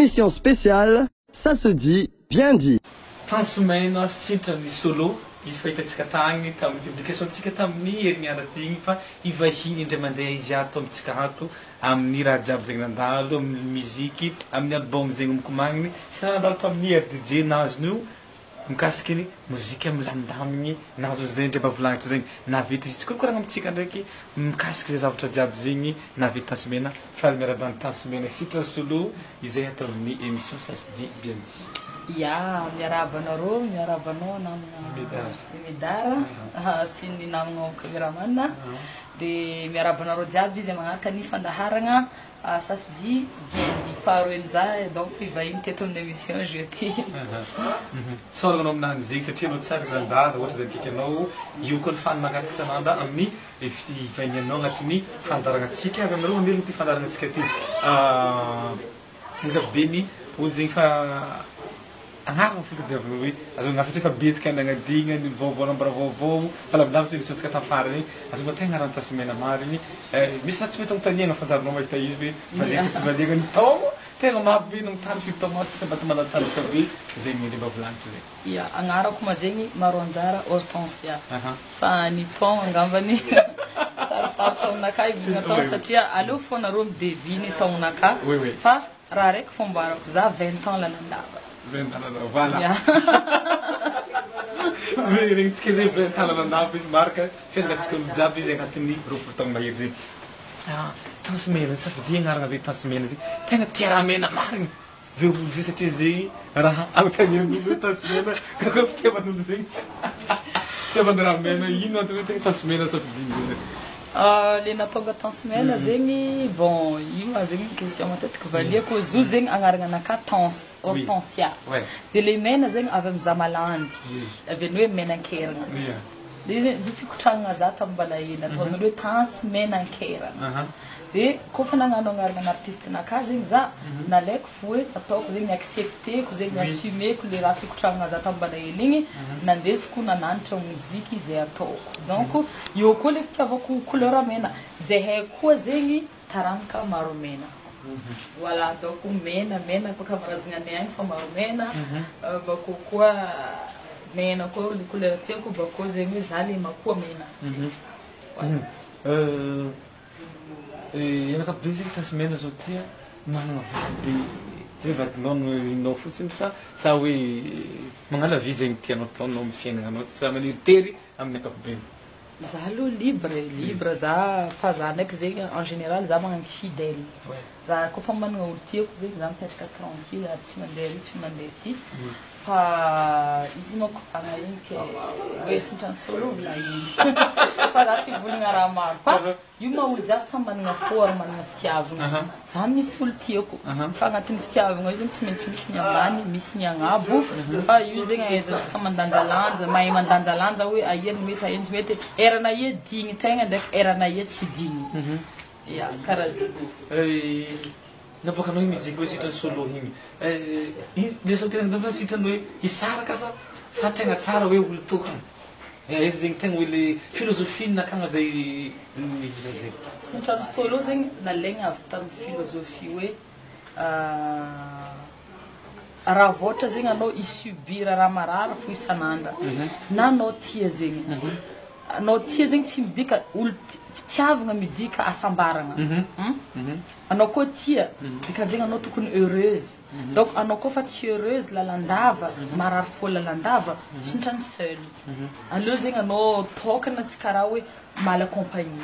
Émission spéciale, ça se dit, bien dit. Tansomaina Sitrany Solo, izy fa hitantsika tagny tamin'ny publication-tsika tamin'ny herinandro ty igny fa hivahiny indray mandeha izy ato amintsika ato amin'ny raha jiaby zegny nandalo amin'ny musique, amin'ny album zegny mikomagniny sy raha nandalo tamin'ny RDJ nahazony io mikasiky ny mozika milamindamigny nahazo zay ndray mba volagnitra zegny nahavita izy tsy korokoragna amintsika ndraiky mikasiky zay zavatra jiaby zegny nahavita Tansomaina. Faly miarahaba an'i Tansomaina Sitrany Solo izay atao amin'ny émission Ça se dit bien dit. Ya, miarahaba anareo, miarahaba anao namana Medara sy ny namana cameraman. De miarahaba anareo jiaby izay magnaraka ny fandaharagna Ça se dit bien dit. Faharoeny za donc ivahiny teto amin'ny émission jeudi. Tsaorana anao aminany zegny satria anao tsara nandalo ohatra zay mikaiky anao io koa ny fany mangataka isan'andro amin'ny fivahinianao agnatin'ny fandaharanantsika avy aminareo mamelogno ty fandaharanantsika ty. Amin'ny ankapobeny olo zegny fa agnarana fo tadiavina hoe azonao satria fa betsaka ny agnadigna ny vaovao nambara vaovao fa lavidavitra émission tsika tafara igny azonao tegna raha Tansomaina marigny. Misy raha tsy mety anontaniana fa anjaranao mahita izy hoe valiagna sa tsy valiagna ny taogno tegna maro be nanontany firy taogno sisa mba manan-tanjaka be zegny ndre mba volagniko zegny. Ya, agnarako ma zegny Maroanjara Hortensia fa ny taogno angambany sarosarotra aminakahy hivolagna taogno satria aleo fô nareo mi-deviner taognonakahy fa raha raiky fô amboarako za 20 ans lalandava. 20 ans lalandava, voilà. Ya. Regnintsika zegny 20 ans lalandava izy marika fiainantsika olo jiaby izy agnatin'ny 20 taogno mahery zegny. Tansomaina, safidia agnarana zay Tansomaina zay tegna tia raha mena marigny ve olo zay satria zay raha anontanian'olo hoe Tansomaina karakôry fitiavan'olo zegny fitiavana raha mena ino antony hoe tegna Tansomaina safidiany zay. Le nahatonga Tansomaina zegny, bon io ma zegny question matetiky valiako, izy io zegny agnarana anakahy Tans, Hortensia, de le mena zegny avy amy za malandy, avy any hoe menankeragna. De izy io fikotragnana za tamin'ny mbala hely nataon'olo hoe Tans menankeragna. De kôfa nagnano agnarana artiste-nakahy zegny za, nalaiko fo hoe ataoko zegny ni-accepter-ko zegny ni-assumer-ko le raha fikotragnana za tamin'ny mbala hely igny, nandesiko nananatra moziky izay ataoko. Donc eo koa le fitiavako couleur mena, zahay koa zegny taranaka maro mena. Voilà, donc mena mena bôka am-razananay agny fa maro mena, bakô koa mena koa le couleur tiako, bakô zegny hoe za le makoa mena. Voilà. Amin'ny ankapobeny zegny Tansomaina zao tia manana vady hoe vadinao no irinao fotsiny sa sa hoe magnano la vie zegny tianao ataonao amin'ny fiaignananao tsy manteritery amin'ny ankapobeny? Za aloha libre, libre za fa za ndraiky zegny en général za magnano fidèle. Za kôfa manana olo tiako zegny za mipetraka tranquille ary tsy mandeha ary tsy mandeha aty. Fa izy manko agna igny ke hoe sitrany solo volagniny fa za tsy hivolagna raha maro fa io maha olo jiaby samy manana fô ary manana fitiavagna. Za misy olo tiako fa agnatin'ny fitiavagna io zegny tsy maintsy misy ny ambany misy ny agnabo fa io zegny ahaizantsika mandanjalanja, mahay mandanjalanja hoe aia ny mety aia ny tsy mety, erana aia digny tegna ndraiky erana aia tsy digny. Ya, karaha zegny. Naboakanao igny musique hoe sitrany solo igny, le tegna sitrany hoe hisaraka sa sa tegna tsara hoe olo tokana? Aiza zegny tegna hoe le philosophie nakagna zay nihira zay? Sitrany solo zegny nalaigna avy tamin'ny philosophie hoe raha vao ohatra zegny anao hi-subir raha marary fo isan'andro na anao tia zegny, anao tia zegny tsy midika olo fitiavagna midika hasambaragna. Anao koa tia dikan'izegny anao tokony heureuse, donc anao koa fa tsy heureuse lalandava, marary fô lalandava, tsy mitrany seul, aleo zegny anao tokana tsy karaha hoe mal accompagné,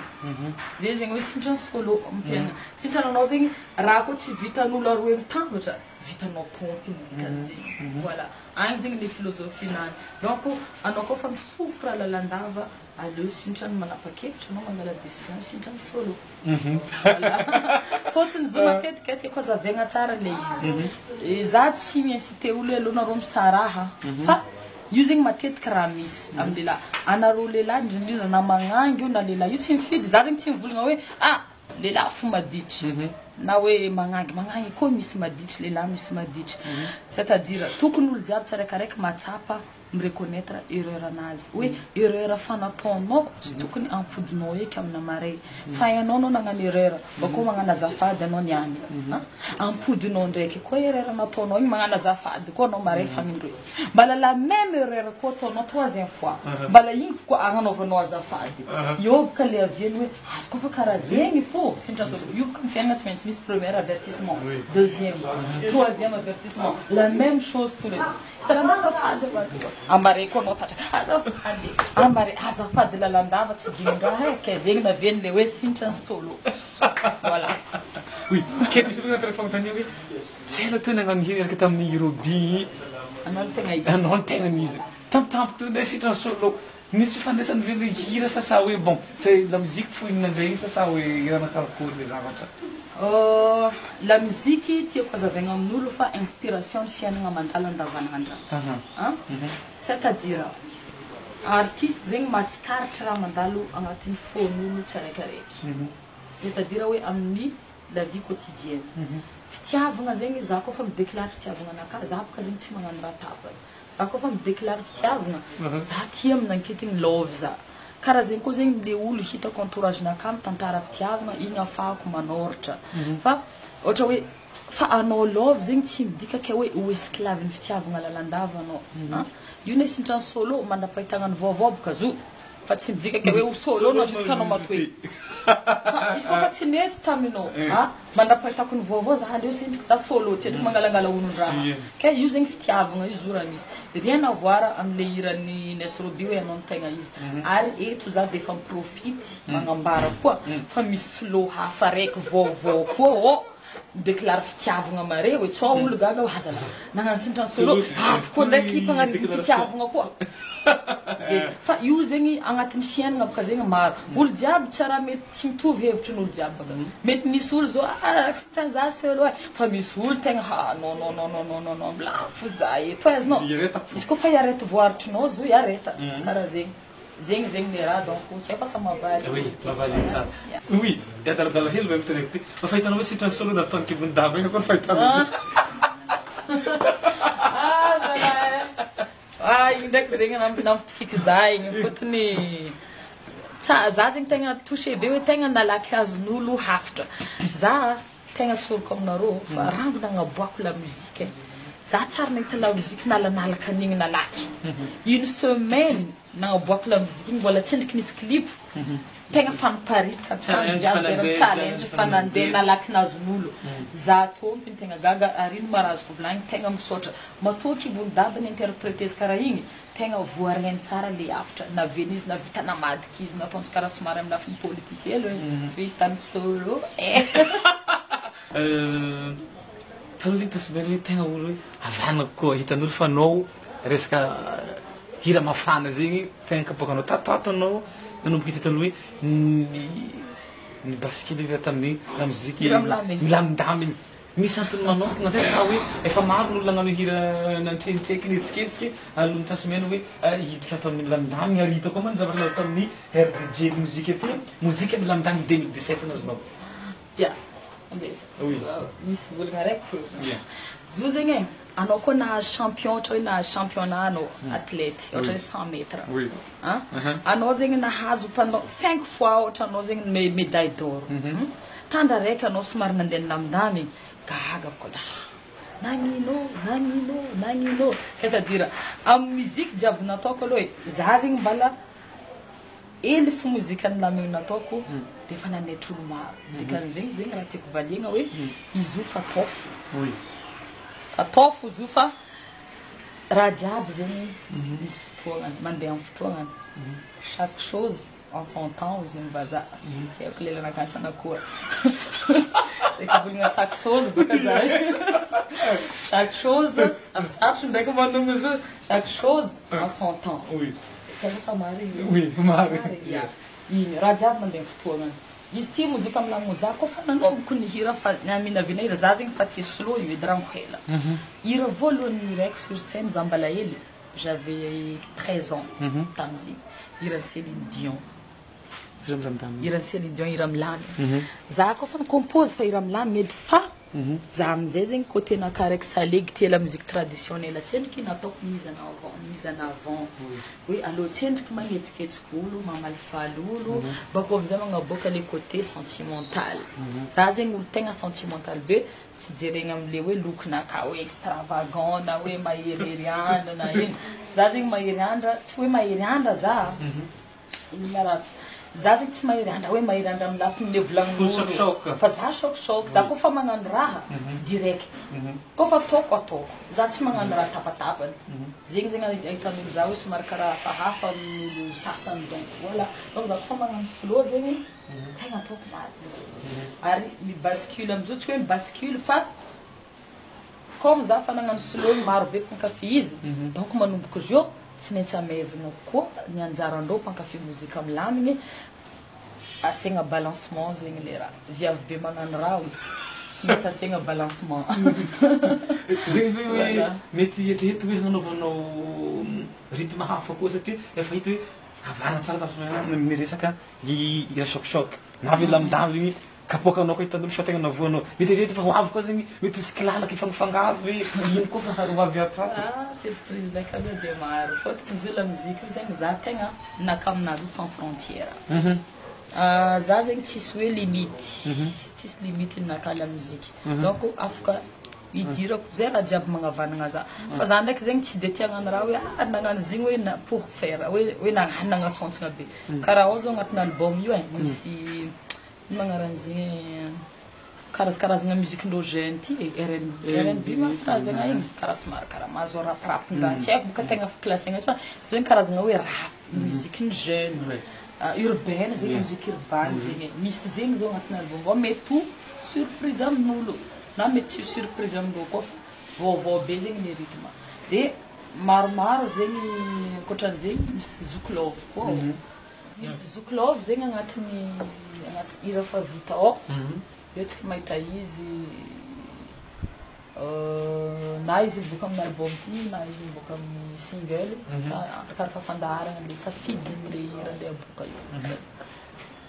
zay zegny hoe sintrany solo amin'ny fiainana, sintrany anao zegny raha koa tsy vitan'olo aroe mitambatra vitanao tompony dikan'izegny, voilà, agny zegny le philosophie-nany, donc anao koa fa mi-souffre lalandava aleo sintrany manapa-kevitra anao mangala décision sintrany solo. Voilà. Fôtony zo matetika tiako hazavaigna tsara le izy. Za tsy mi-inciter olo hoe aleo nareo misaraha fa io zegny matetika raha misy amin'ny lehilahy. Anareo lehilahy indrindrindra na magnangy io na lehilahy io tsy mifidy. Za zegny tsy mivolagna hoe ah lehilahy fo maditry na hoe magnangy magnangy koa misy maditry lehilahy misy maditry. C'est à dire tokony olo jiaby tsiraikaraiky mahatsapa. Mireconnaitre erreur anazy hoe erreur fa nataonao tsy tokony ampodinao eky amina maray fa hainao anao nagnano erreur bakeo magnano azafady anao niany a ampodinao ndraiky koa erreur nataonao igny magnano azafady koa anao maray fagnindroy mbala la même erreur koa ataonao troisième fois mbala igny koa agnanaovanao azafady eo boka le aviany hoe azo koa fa karaha zegny fô sintra io boka ny fiainana tsy maintsy misy premier avertissement, deuxième, troisième avertissement, la même chose tous les deux. Salandava fady avadika. Amareko anao tatra. Azafady. Amare azafady lalandava tsy dignin-draha e. Ke zegny naviany le hoe sintra ny solo. Voilà. Oui, ke misy olo napetraka fanontania hoe tsy ela teo nagnano hira niaraka tamin'ny Roby. Anao no tegna izy. Anao no tegna izy. Tampotampoka teo ndray sintra ny solo. Nisy fifandraisany ve le hira sa sa hoe bon, c'est la musique fo iny nandeha iny sa sa hoe hira nakarakôry le zavatra? La musique tiako hazavaigna amin'olo fa inspiration ny fiainagna mandalo andavanandra an, c'est à dire artiste zegny mahatsikaritra raha mandalo agnatin'ny fôn'olo tsiraikaraiky, c'est à dire hoe amin'ny la vie quotidienne. Fitiavagna zegny za koa fa mideclare fitiavagna anakahy, za boka zegny tsy magnano raha tapany. Za koa fa mideclare fitiavagna, za tia minankitigny love za. Karaha zegny koa zegny le olo hitako entourage nakahy mitantara fitiavagna, igny ahafahako manôratra. Fa ohatra hoe fa anao love zegny tsy midika ke hoe ho esclave ny fitiavagna lalandava anao. An! Io ne sintrany solo mandra-pahitagna ny vaovao boka zo. Fa tsy midika ke hoe ho solo anao jusqu'à anao maty hoe. Fa izy koa fa tsy nety taminao a, mandra-pahitako ny vaovao za aleo sintriky za solo tsy endriky mangalangala olon-draha. Ke io zegny fitiavagna io zo raha misy. Rien à voir amle hiran'i Ness Roby hoe anao no tegna izy. Ary eto za de efa mi-profite magnambara koa fa misy slow hafa raiky vaovao koa ô, mi-declare fitiavagna mare hoe tsao olo gaga hoe aza nagnano sintrany solo ato koa ndraiky mpagnano fitiavagna koa. Zegny. Fa io zegny agnatin'ny fiainagna boka zegny maro. Olo jiaby tsy raha mety tsy mitovy hevitry ny olo jiaby baka. Mety misy olo zao ah sintrany za solo e, fa misy olo tegna ha non non non non non non non milafo za eto azonao. Izy koa fa iarety voaritrinao zo iareta. Karaha zegny. Zegny zegny le raha donc tsy haiko asa mahavaly. Oui, mahavaly tsara. Oui, adaladala hely ve miteneko ty. Fa fahitanao hoe sitrany solo nataony kibon'i daba igny akory fahitanao. Ah zalahy eh. Ah igny ndraiky zegny nampitokiky za igny fôtony tsa za zegny tegna touché be hoe tegna nalaky azon'olo hafatra. Za tegna tsoriko aminareo fa rango nagnaboako la musique e. Za tsary nahita la musique nalanalaka an'igny nalaky. Une semaine nagnaboako la musique igny mbola tsy endriky nisy clip. Tegna fa niparitaka tany jiaby eran'ny challenge fa nandeha nalaky nazon'olo. Za tômpiny tegna gaga ary ino ma raha azoko volagniny tegna misaotra. Matoa kibon'i dada ni-interpreter karaha igny, tegna voarainy tsara le hafatra, navelona izy navita namadika izy nataony karaha somary amin'ny lafiny politique hely hoe tsy hoe hitany solo eh. Taloha zegny Tence Mena hoe tegna olo hoe havanana kokoa, hitan'olo fa anao resaka hira mafana zegny tegna kapoakanao tatoato anao nanomboka hita taloha hoe ny ny bascule avy tamin'ny lamoziky Hira milamigny. milamindamigny. Misy antony manokana zay sa hoe efa maro ny olona nagnano hira nantrenitreky nihetsiketsika alohan'ny Tence Mena hoe hiditra ato amin'ny milamindamigny ary hita koa moa ny zavatra natao tamin'ny RDJ mozika ty mozika milamindamigny 2017 nazonao. Ya, ambesa. Oui. Misy volagna araiky fo. Yeah. Zo zegny e, anao koa nahazo champion ohatra hoe nahazo championnat anao athlète ohatra hoe 100 mètres. Oui. Hein? Anao zegny nahazo pendant 5 fois ohatra anao zegny médaille d'or. Tandra raiky anao somary nandeha nilamindamigny, gaga koa lah. Nagnino, nagnino, nagnino. C'est-à-dire amin'ny musique jiaby nataoko aloha e, za zegny mbala ely fo mozika nilamigny nataoko de efa nanaitra olo maro. Dikan'izegny zegny raha tiako valiagna hoe izy io fa tôfo. Oui. Fa tôfo izy io fa raha jiaby zegny misy fotoagnany, mandeha amin'ny fotoagnany. Chaque chose en son temps hozy ny vazaha. Tsy haiko lelanakasana koa. Saika volagna chaque chose boka za. Chaque chose, sarotro ndraiky manongo izy io. Chaque chose en son temps. Oui. Tsy haiko sa marigny. Oui, marigny. Ya. Igny raha jiaby mandeha amin'ny fotoagnany. Izy ty mozika milamigny za koa fa nanomboko ny hira fa naminavina hira za zegny fa tia slow io edy rango hela. Hira voalohany nihiraiko sur scène za mbala hely, j'avais 13 ans tamizigny. Hiran'i Céline Dion. Hira milamindamigny. Hiran'i Céline Dion hira milamigny. Za koa fa nicompose fa hira milamigny edy fa Za amizay zegny côté naka araiky salegy tia la musique traditionnelle tsendriky nataoko mise en avant, mise en avant hoe aleo tsendriky magnetsiketsika olo, mamalifaly olo, bakeo amizay magnaboaka le côté sentimental. Za zegny olo tegna sentimental be, tsy jerena amle hoe lokonaka hoe extravagant na hoe maherihery andra na ino. Za zegny mahery andra, tsy hoe mahery andra za, ino ma raha, za zegny tsy mahery andra hoe mahery andra amin'ny lafiny le volagnin'olo. Choc-choc. Fa za choc-choc, za koa magnano raha direct, koa fa ataoko ataoko, za tsy magnano raha tapatapany. Zegny zegny ahitan'olo za hoe somary karaha hafahafa amin'olo sasany, donc voilà. Donc za koa fa magnano slow zegny tegna ataoko marina izy. Ary mi-bascule amizao, tsy hoe mi-bascule fa comme za fa nagnano slow maro be mpankafy izy, donc manomboka izy io tsy maintsy amezana koa ny anjarandreo mpankafy mozika milamigny, asiagna balancement zegny le raha. Viavy be magnano raha izy, tsy maintsy asiagna balancement. Zegny ve hoe Voilà. mety eritrereto hoe hanaovanao rythme hafa koa, satria efa hita hoe havana tsara tasomena miresaka i choc-choc na ve lamindamy igny kapoakanao koa hitan'olo fa tegna navoanao, mety eritrereto fa ho avy koa zegny mety hisy kilalaka ifangafangaro ve ino koa fa ho avy ato ato. Ah, surprise ndraiky aloha de maro, fôtony izy io la musique io zegny za tegna naka aminazy io sans frontière. Ah, za zegny tsisy hoe limite, tsisy limite naka la musique, donc afaka idirako zay raha jiaby magnavanana za. Fa za ndraiky zegny tsy de tia hagnano raha hoe ah nagnano izy igny hoe na pour faire hoe nagnano nagnatsontsigna be. Karaha ao zao agnatin'ny album io e, misy ino magnaran'izy igny, karazakarazana musique-ndreo jeune ty e, RNB ma firazana igny, karaha somary karaha mahazo rap-rap-ndraha tsy haiko boka tegna ficlassena izy, fa zegny karazana hoe rap, musique-ny jeune, urbaine zegny, musique urbaine zegny, misy zegny zao agnatin'ny album ao, mety ho surprise amin'olo na mety tsy ho surprise amindreo koa, fa vaovao be zegny le rythme. De maromaro zegny ankoatran'izegny misy zouk love koa ao. Misy zouk love zegny agnatin'ny agnaty hira fa vita ao. Eo tsika mahita izy, na izy miboaka amin'ny album ty na izy miboaka amin'ny single, fa arakaraka fandaharana le safidiny le hira andeha aboaka io.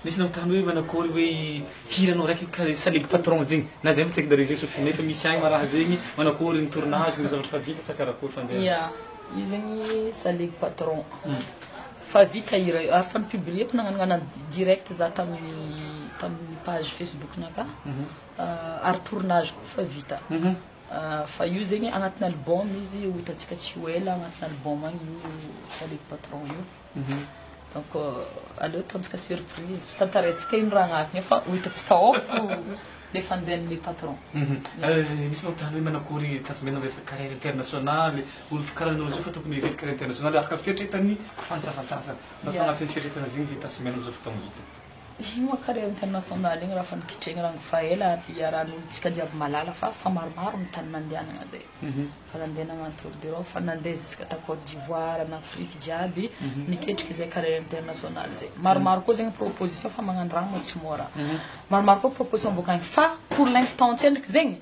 Misy nanontany hoe manakory hoe hiranao raiky ka salegy patron zegny, na zay mitsaiky dare zegny Sophie, fa misy agny ma raha zegny, manakory ny tournage, ny zavatra fa vita sa karakory fandeha? Ya, io zegny salegy patron fa vita hira io, ary fa nipublieko nagnanognano direct za tamin'ny page Facebook naka, ary tournage koa fa vita. Fa io zegny agnatin'ny album izy ho hitantsika tsy ho ela agnatin'ny album agny io salegy patron io. Donc aleo ataontsika surprise, tsy tantaraintsika ino raha agnatiny ao fa ho hitantsika ao fo le fandehan'le patron. Misy manontany hoe manakory tasomena resaka carrière internationale, olo karazan'olo zao fa tokony hirery carrière internationale araka fieritreretan'ny fany sasantsasany. Mba fa agnatin'ny fieritreretana zegny ve tasomena amizao fotoagna zao ty? Io ma carrière internationale igny raha fa nikitrehigny raha fa ela, ary iarahan'olo-tsika jiaby malala fa maromaro ny tany nandehanana zay. Fa nandeha nagnano tour d'Europe, fa nandeha jusqu'à ta Côte d'Ivoire, en Afrique jiaby, niketriky zay carrière internationale zay. Maromaro koa zegny proposition, fa magnano raha moa tsy mora. Maromaro koa proposition boaka agny, fa pour l'instant tsendriky zegny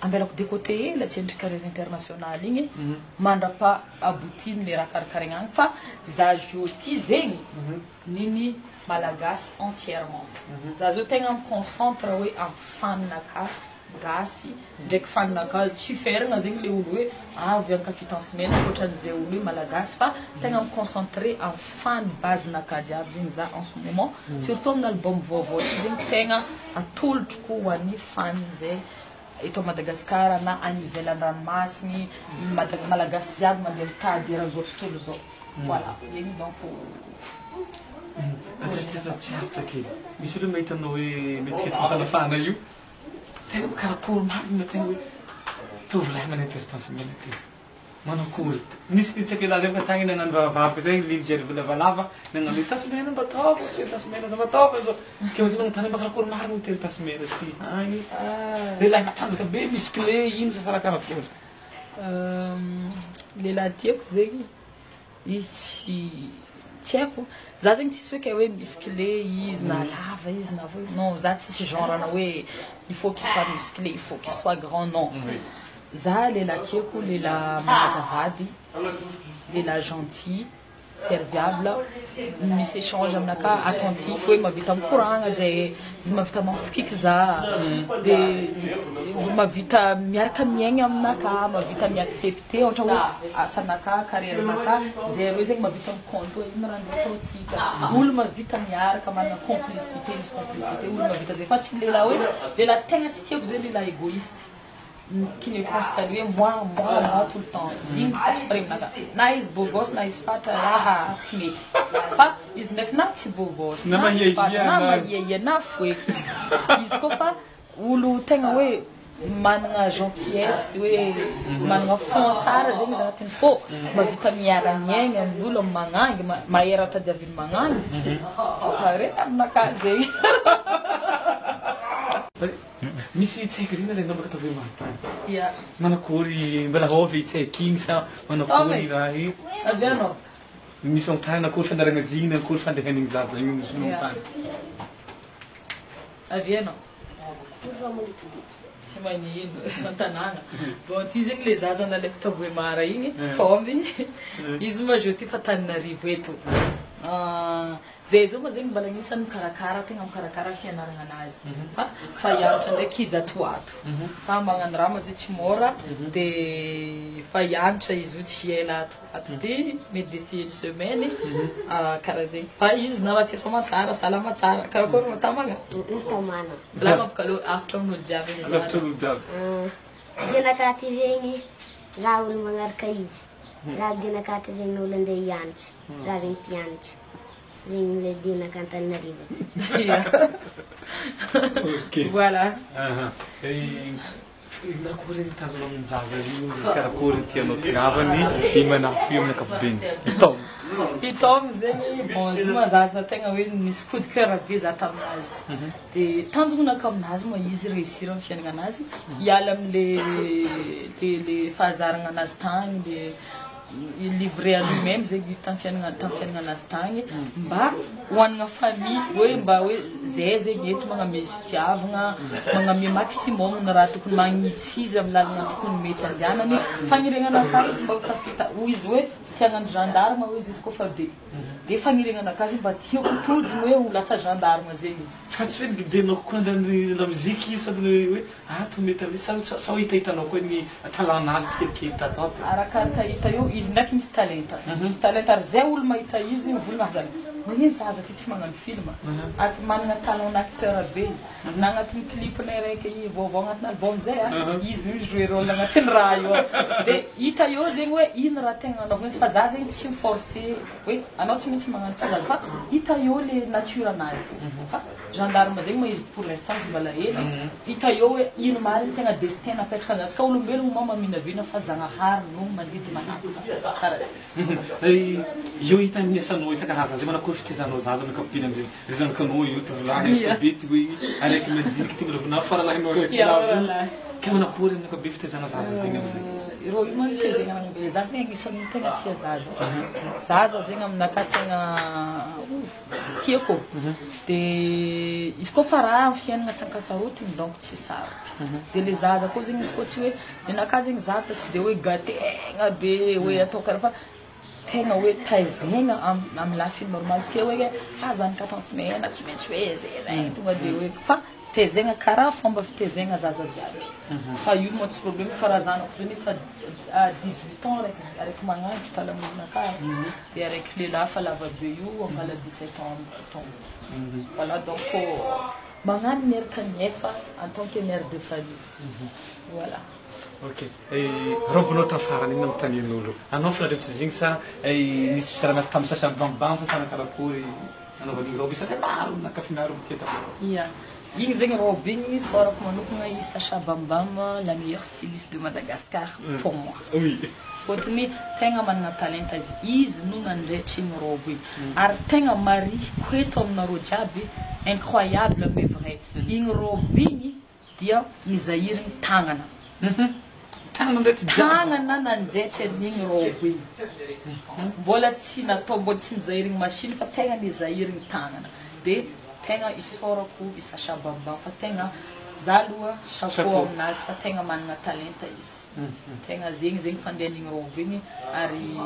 ambelako de côté hely tsendriky carrière internationale igny, mandrapa abouti le raha karakaraigna agny, fa za jô ty zegny niny malagasy entièrement. Za zao tegna miconcentre hoe amy faninaka gasy ndraiky faninaka, tsy feragna zegny le olo hoe avy ankafy Tence Mena ankoatran'izay olo hoe malagasy, fa tegna miconcentré amy fany base-naka jiaby zegny za en ce moment, surtout amin'ny album vaovao ty zegny tegna atolotroko ho an'ny fany zay eto Madagasikara na any ivelan'ny ranomasiny, malagasy jiaby mandeha mitady eran'izao tontolo zao. Voilà, zegny donc. Satria tsy aritra kely. Misy olo mahita anao hoe mihetsiketsy mafanafana io. Tegna karakory marina tegna hoe tovolahy manentery Tence Mena ty. Manakory. Nisy nitsaky elahy zay fa tagny nagnano vavaka zay lingerie lavalava nagnano hoe Tence Mena mba ataova, teny Tence Mena za mba ataova zao. Ke izy magnontany mba karakory marina teny Tence Mena ty agny. Lehilahy matanjaka be musclé ino sa raha karakory. Lehilahy tiako zegny izy tsy haiko za zegny tsisy hoe ke hoe musclé izy na lava izy na hoe non, za tsisy genre na hoe il faut qu'il soit musclé, il faut qu'il soit grand, non. Za lehilahy tiako lehilahy manaja vady, lehilahy gentil. Serviable, misy échange aminakahy, attentif hoe mahavita mikoragna zay, izy mahavita mampitokiky za, de mahavita miaraka miaigna aminakahy, mahavita mi-accepter ohatra hoe asanakahy, carrière-nakahy, zay roe zegny mahavita mi-compte hoe ino raha andeha ataontsika, olo mahavita miaraka manana complicité, misy complicité olo mahavita zay fa tsy lehilahy hoe lehilahy tegna tsy tiako zay lehilahy égoïste. Qui ne pense qu'à lui, moi, moi, moi tout le temps. Izy igny tsy près aminakahy. Na izy beau gosse na izy fatra raha tsy mety. Fa izy ndraiky na tsy beau gosse, Na na tsy fatra, mahiahia na na mahiahia na foeky izy. Izy koa fa olo tegna hoe manana gentillesse, hoe manana fond tsara zegny izy agnatin'ny fô, mahavita miara-miaigna amin'olo, amy magnangy, mahay raha tadiaviny magnangy. Pare aminakahy zegny. Misy tsaiky zegny alainao baka tavy manontany. Ia. Manakory mbola hôvy tsaiky igny sa manakory raha io? Avy anao. Misy manontany nakory fianaragna izy igny, nakory fandehan'igny zaza igny misy manontany. Avy anao. Tsy magnino an-tanàgna. Bon ty zegny le zaza nalaiko Taboemara igny, Tommy. Izy moa zao ty fa Antananarivo eto. Zay zao moa zegny mbala agnisan'ny mikarakara, tegna mikarakara fianaragna anazy. Fa hianatra ndraiky izy ato ho ato. Fa magnano raha moa zay tsy môra, de fa hianatra izy io tsy ela ato ho ato ty, mety d'ici une semaine, karaha zegny. Fa izy na raha ty soamantsara, salama tsara. Karakory moa tamagna? Tamana. Volagno bôka aloha afatra amin'olo jiaby izy. Afatra amin'olo jiaby. Dianakahy ty zegny, za olo magnaraka izy. Za dianakahy ty zegny olo andeha hianatra. Za zegny mpianatra. Zegny le dianakahy Antananarivo aty. Ok. Voilà. Aha. Nakory ny tanjona amin'ny zaza io, izy karakory ny tianao tongavany, i manafo io amin'ny ankapobeny. I Tom. I Tom zegny, bon, izy moa zaza tegna hoe nisy coup de cœur be za taminazy. De tanjonako aminazy moa izy réussir amin'ny fiainana anazy, hiala am'le le fahazarana anazy tagny, le livré à lui-même zegny izy tamin'ny fiainana anazy tagny, mba hoanana famille, hoe mba hoe zay zegny eto magname izy fitiavagna, magname maximum ny raha tokony magnitsy izy amin'ny lalana tokony mety andehanany. Fagniriagnanakahy izy mba ho tafita, hoy izy hoe te hagnano gendarme hoy izy, izy koa fa be. De fagniriagnanakahy izy mba tiako todiny hoe ho lasa gendarme zegny izy. Fa tsy hoe nigidenao kokoa nandeha la musique izy sady hoe ato mety amin'izy sa sao hitahitanao koa ny talent-nazy tsikelikely tato ato. Arakaraka hita eo, izy ndraiky misy talenta. Misy talenta ary zay olo mahita izy mivolagna zany. Magnino zaza ty tsy magnano film? Ary manana talent acteur be izy. Na agnatin'ny clip-nay raiky vaovao agnatin'ny album zay a, izy mi-jouer rôle agnatin'ny raha io. De hita eo zegny hoe ino raha tegna anaovana izy fa za zegny tsy mi-forcer hoe anao tsy maintsy magnano ty fa hita eo le nature anazy. Fa gendarme zegny moa izy pour l'instant izy mbola hely. Hita eo hoe ino mariny tegna destin napetraka anazy. Ka olombelogno moa maminavina fa Zagnahary no mandidy manapaka. Karaha zay. Io hita amin'ny asanao isan-karazany zay manakory fitaizanao zaza amin'ny ankapobeny amizay. Ry zanakanao io tovolahy efa be ty hoe araiky mandiniky ty mbola faralahinao araiky Ia, lava io. faralahy. Ka manakory amin'ny ankapobe fitaizana zaza zegny amizay? Rô io moa nitaizana an'le zaza zegny agnisan'ny tegna tia zaza. Zaza zegny aminakahy tegna tiako. De izy koa fa raha amin'ny fiainana tsy ankasarotiny donc tsy sarotro. De le zaza koa zegny izy koa tsy hoe ninakahy zegny zaza tsy de hoe gategna be hoe atao karaha fa tegna hoe taizegna amin'ny lafiny normal tsy ke hoe ah zanaka tansimena tsy maintsy hoe zay zay tonga de hoe fa taizegna karaha fomba fitaizegna zaza jiaby. Fa io moa tsy problème fa raha zanako zao nefa 18 ans araiky magnanatra talamorinakahy de araiky lehilahy fa lava be io angala 17 ans amin'ity taogno. Voilà donc magnano miaraka mihefa en tant que mère de famille. Voilà. Ok. Robinao tamin'ny farany iny nanontanian'olo. Anao fa nandretra izy igny sa nisy fiarahana tamin'ny sasany bambam sa sana karakory nanaovan'igny robe sasa maro nankafy robe tia taminao. Ia. Igny zegny robe igny sorako manokana i Sacha Bambam, la meilleure styliste de Madagascar pour moi. Oui. Fôtony tegna manana talenta izy. Izy no nandretry igny robe igny. Ary tegna marihiko eto aminareo jiaby, incroyable mais vrai. Igny robe igny dia nizahiriny tagnana. Tagnana ndraiky jiaby. Tagnana nanjaitra an'igny robe igny. Mbola tsy natao, mbola tsy nizahiriny machine fa tegna nizahiriny tagnana. De tegna isorako i Sacha Bambam fa tegna Za aloha chapeau aminazy fa tegna managna talenta izy. Tegna zegny zegny fandehan'igny robe igny ary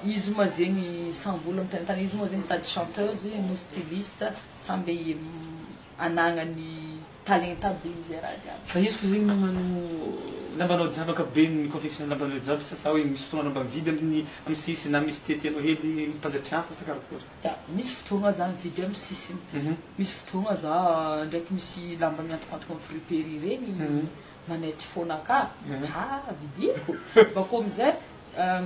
izy moa zegny samby olo amy izy moa zegny sady chanteuse no styliste, samby anagnany talenta aby zegny zay raha jiaby. Fa izy fo zegny magnano lambanao jiaby ankapobeny, mi-confectionne lambanao jiaby sa sa hoe misy fotoagna mba mividy amin'ny amy sisiny na misy tiatianao hely mitanjatry hafa sa karakory? Ya, misy fotoagna za mividy amy sisiny, misy fotoagna za ndraiky misy lamba miantokantoko amy friperie regny manaitry fônaka, ha vidiko, bakô amizay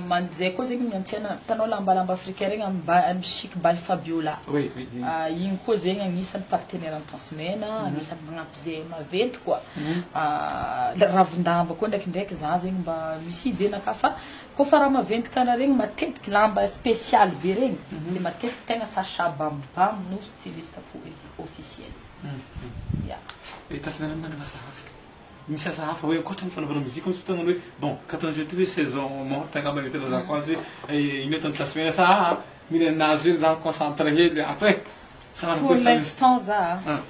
manjay koa zegny miantsena, hitanao lambalamba africain regny amy ba- amy Chic by Fabiola, Oui, oui, zegny. Igny koa zegny agnisan'ny partenaire ny Tence Mena, agnisan'ny magnampy zay maventy koa. Ravin-damba koa ndraikindraiky za zegny mba misy idée-naka fa kôfa raha maventy karaha regny matetiky lamba spécial be regny de matetiky tegna Sacha Bambam no styliste officiel. Ya. Tence Mena manana asa hafa. Misy asa hafa hoe ankoatra ny fanaovana mozika, misy fotoagna hoe bon, 14 ty hoe saison morte angamba ny ilazako azy hoe ino ataon'ny Tence Mena sa mila nazy hoe za concentre hely ato e. Sa Pour l'instant za Ah.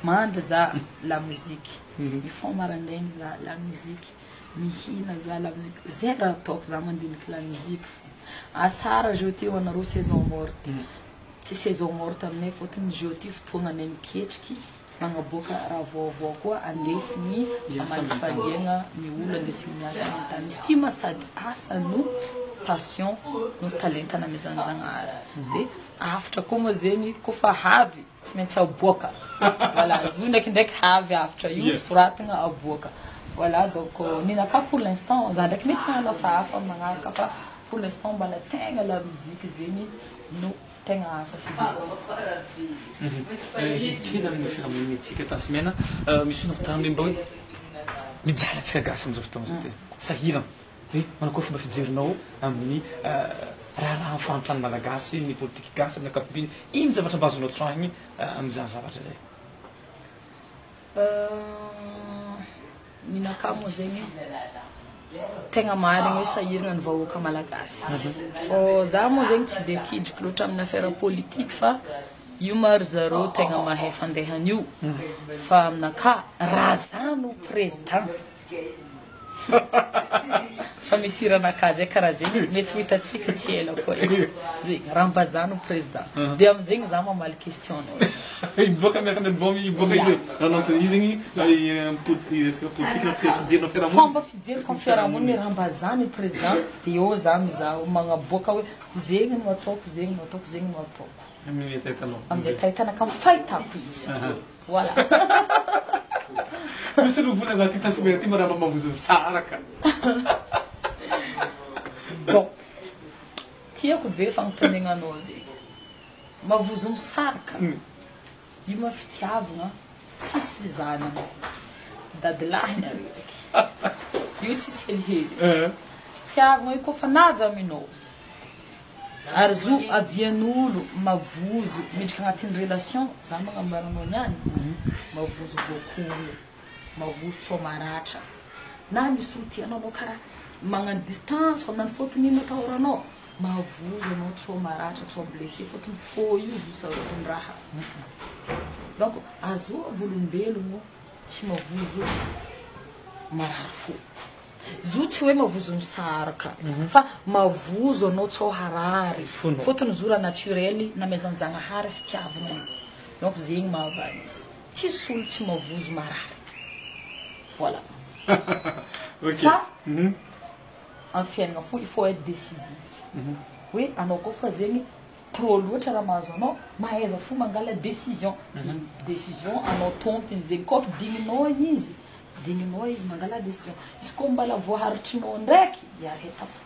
mandry za la musique, mifoha maraindraigny za la musique, mihina za la musique, zay raha ataoko za mandiniky la musique. Asara jeu ty ho anareo saison morte. Tsy saison morte aminay fôtony jeu ty fotoagnanay miketriky magnaboaka raha vaovao koa andesigny Miasa amalifaliagna ny olo andesigny miasa amin'ny tany. Izy ty ma sady asa no passion no talenta namezan'ny Zagnahary. De afitra koa moa zegny kôfa havy tsy maintsy aboaka. Voilà, izy io ndraikindraiky havy afitra io soratagna aboaka. Voilà, donc ninaka pour l'instant za ndraiky mety magnano asa hafa amin'ny magnaraka fa pour l'instant mbala tegna la musique zegny no tegna asa fidiko. Hiditra amin'ny fiarahamonina Tence Mena, misy olo tany mba hoe mijaly antsika gasy amizao fotoagna zao ty sahirana hoe manao koa fomba fijerinao amin'ny raharaha fahantrany malagasy, ny politiky gasy amin'ny ankapobeny, ino zavatra mba azonao tsoahigny amizany zavatra zay? Ninaka moa zegny tegna marigny hoe sahiragna ny vahoaka malagasy. Fô za moa zegny tsy de tidriky loatra amin'ny affaire politique fa io ma ry zareo tegna mahay fandehan'io. Fa aminaka raha za no président, fa misy hiranaka zay karaha zegny mety ho hitantsika tsy ela koa izy. Zegny raha mba za no président. De amizegny za mamaly question anao. Miboaka miaraka amin'ny album miboaka izy nanao izy zegny resaka politique na fijerinao fiarahamonina. Fomba fijeriko amin'ny fiarahamonina raha mba za ny président de eo za mizaha magnaboaka hoe zegny no ataoko, zegny no ataoko, zegny no ataoko. Amin'ny hetahetanao. Amin'ny hetahetanaka amin'ny fahitako izy. Voilà. Misy olo volagna ty Tence Mena ty mba mavozo misaraka. Bon. Tiako be fagnontaniagnanao zegny. Mavozo misaraka. Io ma fitiavagna tsisy zanany. Dadilahy nareo ndraiky. Io tsisy helihely. Fitiavagna io koa fa navy aminao. Ary zo avian'olo mavozo midriky agnatin'ny relation, za magnambaranao niany, mavozo voakolo, mavozo tsao maratra. Na misy olo tianao anao karaha magnano distance aminany fôtony ino atahoranao, mavozo anao tsao maratra, tsao blessé fôtony fô io zo sarotiny raha. Donc azovy olombelogno tsy mavozo marary fô. Zo tsy hoe mavozo misaraka fa mavozo anao tsao harary. Fonao. Fôtony zo raha naturel namezan'ny Zagnahary fitiavagna io. Donc zegny mahavaly izy. Tsisy olo tsy mavozo marary. Voilà. Ok. Fa amin'ny fiainana fo il faut être décisif. Hoe anao koa fa zegny trop loatra raha mahazo anao, mahaiza fo mangala décision. Décision anao tompony zegny koa fa digninao izy, digninao izy mangala décision. Izy koa mbala voaharitrinao ndraiky, iareta fo.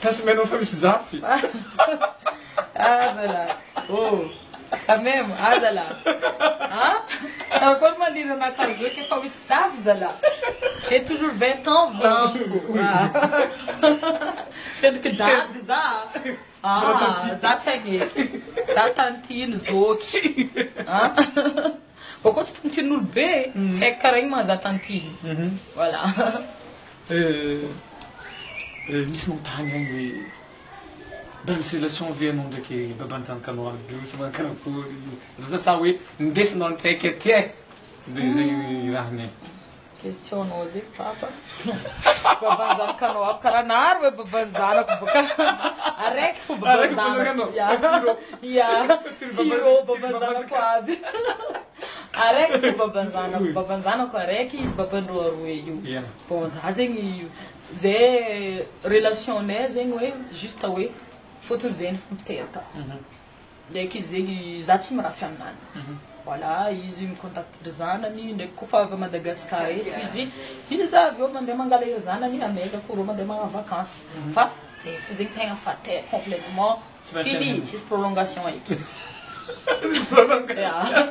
Tence Mena fa misy zafy. Azala. Oh. Quand même, azala. Hein? Karakory malira anakahy zao ke fa misy zafy zala. J'ai toujours 20 ans volaniko. Sendriky dady za. Ah, za tsy agneky. Za tantine zoky. Ah. Bakô tsy tantin'olo be, tsy haiko karaha igny maha za tantine. Voilà. Misy magnontany agny hoe Mba misy relation ve anao ndraiky baban-janakanao aby io sa manakarakory? Zao sa hoe ndesinao an-tsaiky aty e? De zegny rahany e. Question nao zegny papa. Baban-janakanao aby karaha nary hoe baban-janako boka. Araiky fo Araiky fo baban-janako. baban-janakanao. Ya. Fa tsy irô. Ya. Fa tsy Tsy baban- irô tsy baban-janako baban-janaka. aby. Araiky fo baban-janako. Baban-janako araiky izy babandreo aroe io. Ya. Bon za zegny zay relationnay zegny hoe juste hoe fôtony zay nifampiteraka. Ndraiky izy zegny za tsy mirafy aminany. Voilà, izy micontacte ry zanany ndraiky koa fa avy à Madagascar eto izy, izy avy eo mandeha mangala iry zanany amelako reo mandeha magnano vacances. Fa zay fo zegny tegna fa te complètement Tsy fini, tsisy prolongation eky. Prolongation.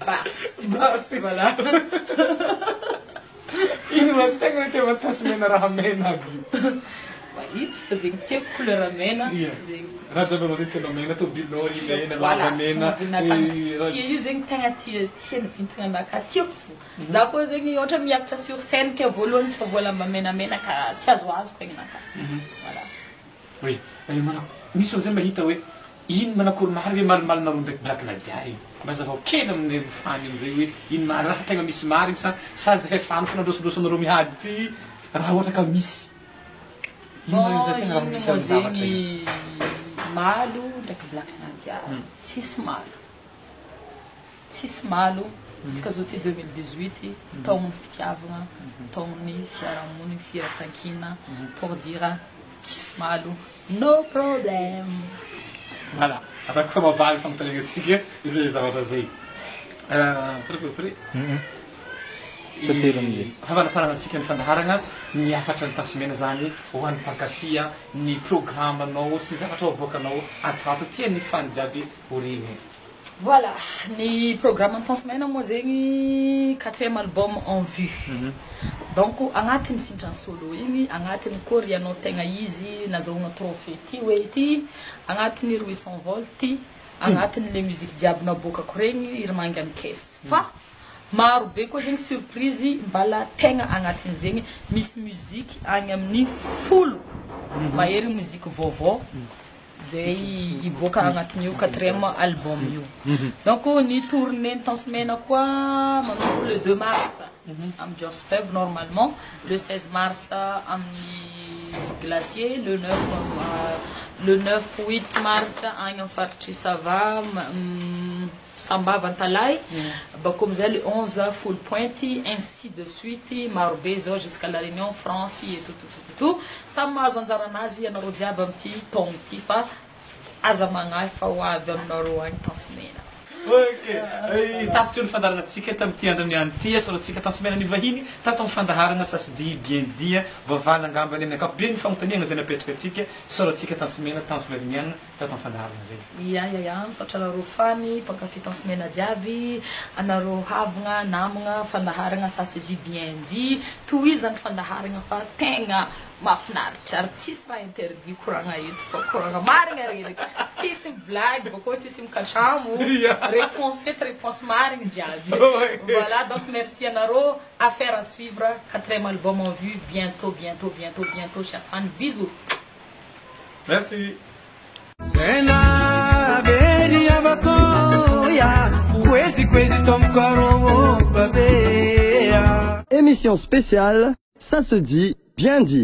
Basy. Basy. Voilà. Ino ma tegna itiavan'i Tence Mena raha mena aby io? Mahitsy fa zegny tiako couleur mena Ia. zegny. Raha jiaby zegny tianao mena, tomobilinao ry mena, Voilà, lamba mena. tomobilinakahy. raha- Tia io zegny tegna tia tiany vintana anakahy tiako fo. Za koa zegny ohatra miakatra sur scène ke voalohany tsy voa lamba menamena ka tsy azoazoko aignanakahy. Voilà. Oui. Misy olo zay mahita hoe ino manakory mary hoe malomalonareo ndraiky Black Nadia igny. Mba hazavao kely amin'ny fany amizay hoe ino mary raha tegna misy marigny sa zay fany fo nandrosondroso anareo miady ty raha ohatra ka misy. Ino Bon, zay tegna raha ino misy moa amin'ny zavatra io? zegny malo ndraiky Black Nadia. Tsisy malo. Tsisy malo. Tsika zao ty 2018 taogno fitiavagna, taogno fiarahamonigny, firaisankina pour dire tsisy malo, no problème. Voilà. Afaka fa mavaly fanontaniana zay zavatra zay. Pré Tantelo amizay. Fampanamparanantsika ny fandaharana ny hafatra ny Tence Mena zany ho an'ny mpankafia ny programme-nao sy ny zavatra aboakanao atoato tia ny fany jiaby ho regny. Voilà, ny programme Tence Mena moa zegny quatrième album en vue. Donc agnatiny sintrany solo igny, agnatiny koa rianao tegna izy nazahoana trophée ty hoe ty, agnatiny roa s'envole ty, agnatiny le musique jiaby naboakako regny iry mangany caisse. Fa maro be koa zegny surprise mbala tegna agnatiny zegny misy musique agny amin'ny 10 mahery musique vaovao zay iboaka agnatin'io quatrième album io. Donc ny tournée ny Tence Mena koa manomboka le 2 mars amin'ny Joss Pub normalement, le 16 mars amin'ny Glacier, le 9 le 9 8 mars agny amin'ny faritry Sava Sambava Antalay, bako amizay le 11 Foulpointe, ainsi de suite maro be zao jusqu'à La Réunion, France et tout tout tout tout tout. Samy mahazo anjara anazy anareo jiaby amin'ity taogno ty fa aza magnahy fa ho avy aminareo agny Tence Mena. Ok. Tapitra ny fandaharanantsika tamin'ity andro niany ty asaorantsika Tence Mena ny vahiny tato amin'ny fandaharana ça se dit bien dit voavaly angambany amin'ny ankapobeny ny fanontaniana zay napetraka antsika saorantsika Tence Mena tamin'ny fivahiniana tato amin'ny fandaharana zay. Ya ya ya, misaotra anareo fany mpankafy Tence Mena jiaby, anareo havagna, namagna, fandaharana ça se dit bien dit, tohizany fandaharana fa tegna mahafinaritra ary tsisy raha interdit koragna eto fa koragna marigna reraka, tsisy blague bakô tsisy mikatramo, réponse eto réponse marigny jiaby. Voilà, donc merci anareo, affaire à suivre, quatrième album en vue, bientôt, bientôt, bientôt, bientôt, chers fans, bisous. Merci. Zena veri avakoya kwezi kwezi tomkaro babea. Émission spéciale, ça se dit, bien dit.